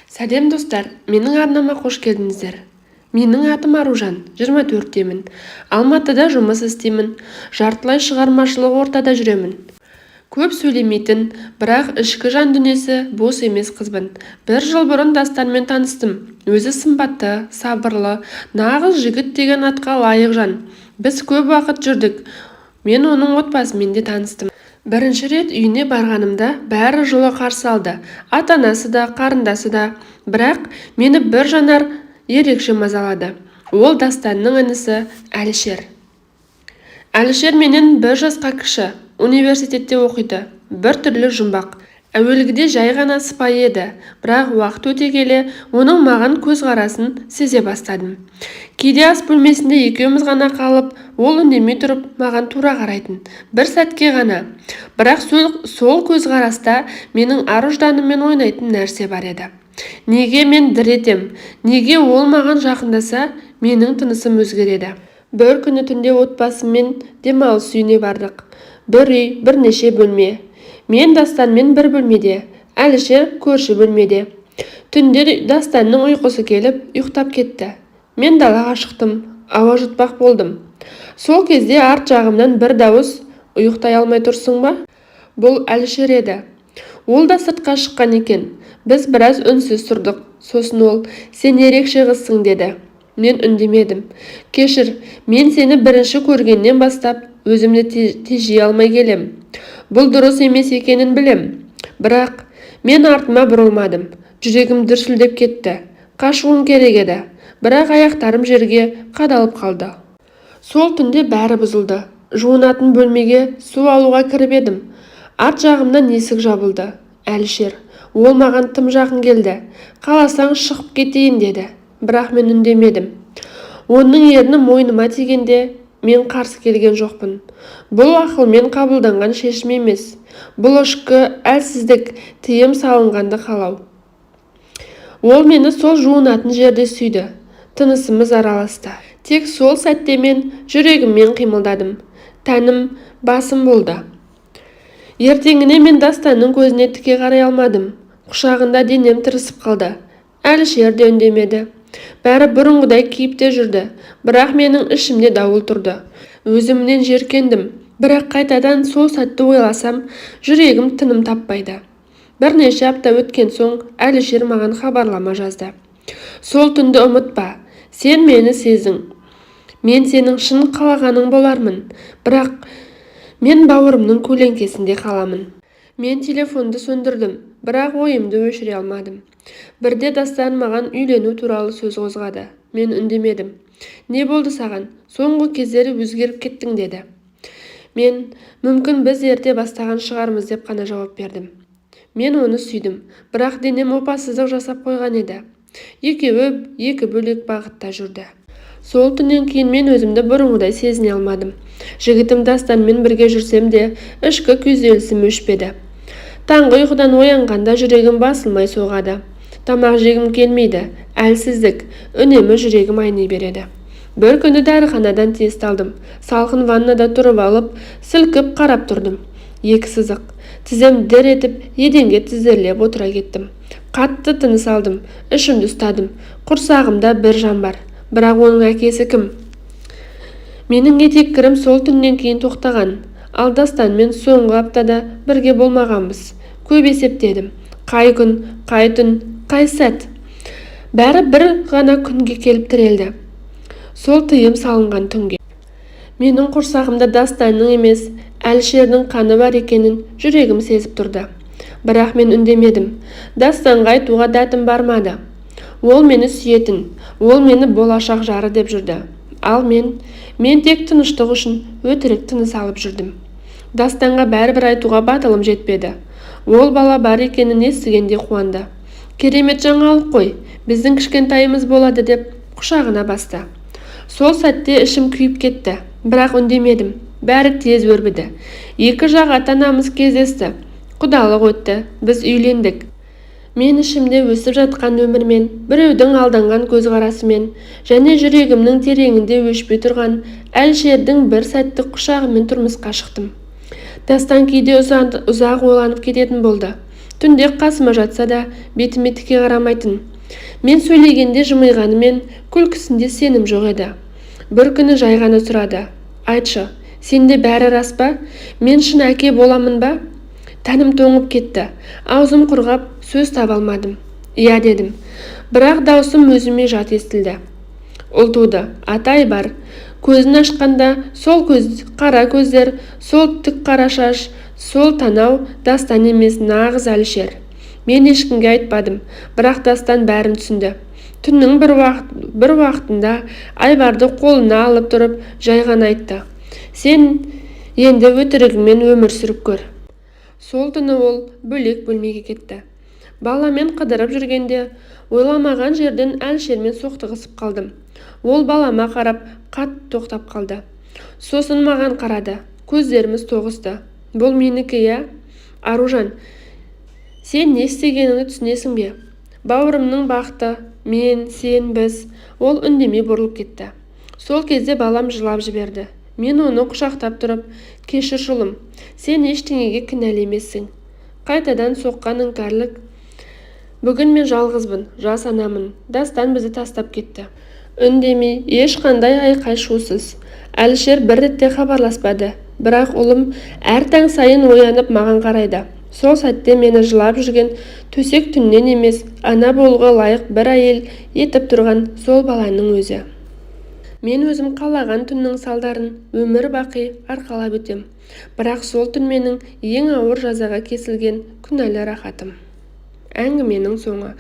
Сәлем, достар! Менің арнама қош келдіңіздер! Менің атым Аружан, 24-темін. Алматыда жұмыс істеймін, жартылай шығармашылық ортада жүремін. Көп сөйлемейтін, бірақ ішкі жан дүниесі бос емес қызбын. Бір жыл бұрын Дастанмен таныстым. Өзі сымбатты, сабырлы, нағыз жігіт деген атқа лайық жан. Біз көп уақыт жүрдік, мен оның отбасымен де таныстым. Бірінші рет үйіне барғанымда бәрі жылы қарсы алды: ата-анасы да, қарындасы да. Бірақ мені бір жанар ерекше мазалады. Ол Дастанның інісі Әлішер. Әлішер менен бір жасқа кіші, университетте оқиды. Бір түрлі жұмбақ. Әуелгіде жай ғана сыпайы еді, бірақ уақыт өте келе оның маған көзқарасын сезе бастадым. Кейде ас бөлмесінде екеуміз ғана қалып, ол үндемей тұрып маған тура қарайтын. Бір сәтке ғана, бірақ сол көзқараста менің ар-ұжданыммен ойнайтын нәрсе бар еді. Неге мен дір етем? Неге ол маған жақындаса, менің тынысым өзгереді? Бір күні түнде отбасыммен демалыс үйіне бардық. Бір үй, бірнеше бөлме. Мен Дастанмен бір бөлмеде, Әлішер көрші бөлмеде. Түнде Дастанның ұйқысы келіп, ұйықтап кетті. Мен далаға шықтым, ауа жұтпақ болдым. Сол кезде арт жағымнан бір дауыс: «Ұйықтай алмай тұрсың ба?» Бұл Әлішер еді. Ол да сыртқа шыққан екен. Біз біраз үнсіз тұрдық. Сосын ол: «Сен ерекше қызсың», – деді. Мен үндемедім. «Кешір, мен сені бірінші көргеннен бастап өзімді тежей алмай келем. Бұл дұрыс емес екенін білем, бірақ...» Мен артыма бұрылмадым. Жүрегім дүрсілдеп кетті. Қашуым керек еді, бірақ аяқтарым жерге қадалып қалды. Сол түнде бәрі бұзылды. Жуынатын бөлмеге су алуға кіріп едім, арт жағымнан есік жабылды. Әлішер. Ол маған тым жақын келді. «Қаласаң, шығып кетейін», – деді. Бірақ мен үндемедім. Оның ерні мойныма тигенде мен қарсы келген жоқпын. Бұл ақылмен қабылданған шешім емес, бұл ішкі әлсіздік, тыйым салынғанды қалау. Ол мені сол жуынатын жерде сүйді. Тынысымыз араласты. Тек сол сәтте мен жүрегіммен қимылдадым, тәнім басым болды. Ертеңіне мен Дастанның көзіне тіке қарай алмадым. Құшағында денем тырысып қалды. Әлішер де үндемеді. Бәрі бұрынғыдай кейіпте жүрді, бірақ менің ішімде дауыл тұрды. Өзімнен жеркендім, бірақ қайтадан сол сәтті ойласам, жүрегім тыным таппайды. Бірнеше апта өткен соң Әлішер маған хабарлама жазды: «Сол түнді ұмытпа. Сен мені сездің. Мен сенің шын қалағаның болармын, бірақ мен бауырымның көлеңкесінде қаламын». Мен телефонды сөндірдім, бірақ ойымды өшіре алмадым. Бірде Дастан маған үйлену туралы сөз қозғады. Мен үндемедім. «Не болды саған? Соңғы кездері өзгеріп кеттің», – деді. Мен «Мүмкін, біз ерте бастаған шығармыз» деп қана жауап бердім. Мен оны сүйдім, бірақ денем опасыздық жасап қойған еді. Екеуі екі бөлек бағытта жүрді. Сол түннен кейін мен өзімді бұрынғыдай сезіне алмадым. Жігітім Дастанмен бірге жүрсем де, ішкі күйзелісім өшпеді. Таңғы ұйқыдан оянғанда жүрегім басылмай соғады. Тамақ жегім келмейді, әлсіздік, үнемі жүрегім айни береді. Бір күні дәріханадан тест алдым. Салқын ваннада тұрып алып, сілкіп қарап тұрдым. Екі сызық. Тізем дір етіп, еденге тізерлеп отыра кеттім. Қатты тыныс алдым, ішімді ұстадым. Құрсағымда бір жан бар, бірақ оның әкесі кім? Менің етеккірім сол түннен кейін тоқтаған. Ал Дастанмен соңғы аптада бірге болмағанбыз. Көп есептедім: қай күн, қай түн, қай сәт. Бәрі бір ғана күнге келіп тірелді, сол тыйым салынған түнге. Менің құрсағымда Дастанның емес, Әлішердің қаны бар екенін жүрегім сезіп тұрды. Бірақ мен үндемедім. Дастанға айтуға дәтім бармады. Ол мені сүйетін, ол мені болашақ жары деп жүрді. Ал мен тек тыныштық үшін өтірік тыныс алып жүрдім. Дастанға бәрібір айтуға батылым жетпеді. Ол бала бар екенін естігенде қуанды. «Керемет жаңалық қой, біздің кішкентайымыз болады», – деп құшағына басты. Сол сәтте ішім күйіп кетті, бірақ үндемедім. Бәрі тез өрбіді. Екі жақ ата-анамыз кездесті, құдалық өтті, біз үйлендік. Мен ішімде өсіп жатқан өмірмен, біреудің алданған көзқарасымен және жүрегімнің тереңінде өшпей тұрған Әлішердің бір сәттік құшағымен тұрмысқа шықтым. Дастан кейде ұзақ ойланып кететін болды. Түнде қасыма жатса да, бетіме тіке қарамайтын. Мен сөйлегенде жымиғанымен, күлкісінде сенім жоқ еді. Бір күні жай ғана сұрады: «Айтшы, сенде бәрі рас па? Мен шын әке боламын ба?» Тәнім тоңып кетті, аузым құрғап, сөз таба алмадым. «Иә», – дедім, бірақ даусым өзіме жат естілді. Ұл туды, аты Айбар. Көзін ашқанда сол көз, қара көздер, сол тік қара шаш, сол танау. Дастан емес, нағыз Әлішер. Мен ешкімге айтпадым, бірақ Дастан бәрін түсінді. Түннің бір уақытында Айбарды қолына алып тұрып, жай ғана айтты: «Сен енді өтірігіңмен өмір сүріп көр». Сол түні ол бөлек бөлмеге кетті. Баламен қыдырып жүргенде ойламаған жерден Әлішермен соқтығысып қалдым. Ол балама қарап қатты тоқтап қалды, сосын маған қарады. Көздеріміз тоғысты. «Бұл менікі, иә? Аружан, сен не істегеніңді түсінесің бе? Бауырымның бақыты, мен, сен, біз». Ол үндемей бұрылып кетті. Сол кезде балам жылап жіберді. Мен оны құшақтап тұрып: «Кешірші, ұлым, сен ештеңеге кінәлі емессің». Қайтадан соққан іңкәрлік. Бүгін мен жалғызбын, жас анамын. Дастан бізді тастап кетті. Үндемей, ешқандай айқай-шусыз. Әлішер бір рет те хабарласпады. Бірақ ұлым әр таң сайын оянып маған қарайды. Сол сәтте мені жылап жүрген төсек түннен емес, ана болуға лайық бір әйел етіп тұрған сол баланың өзі. Мен өзім қалаған түннің салдарын өмір бақи арқалап өтем. Бірақ сол түн менің ең ауыр жазаға кесілген күнәлі рахатым. Әңгіменің соңы.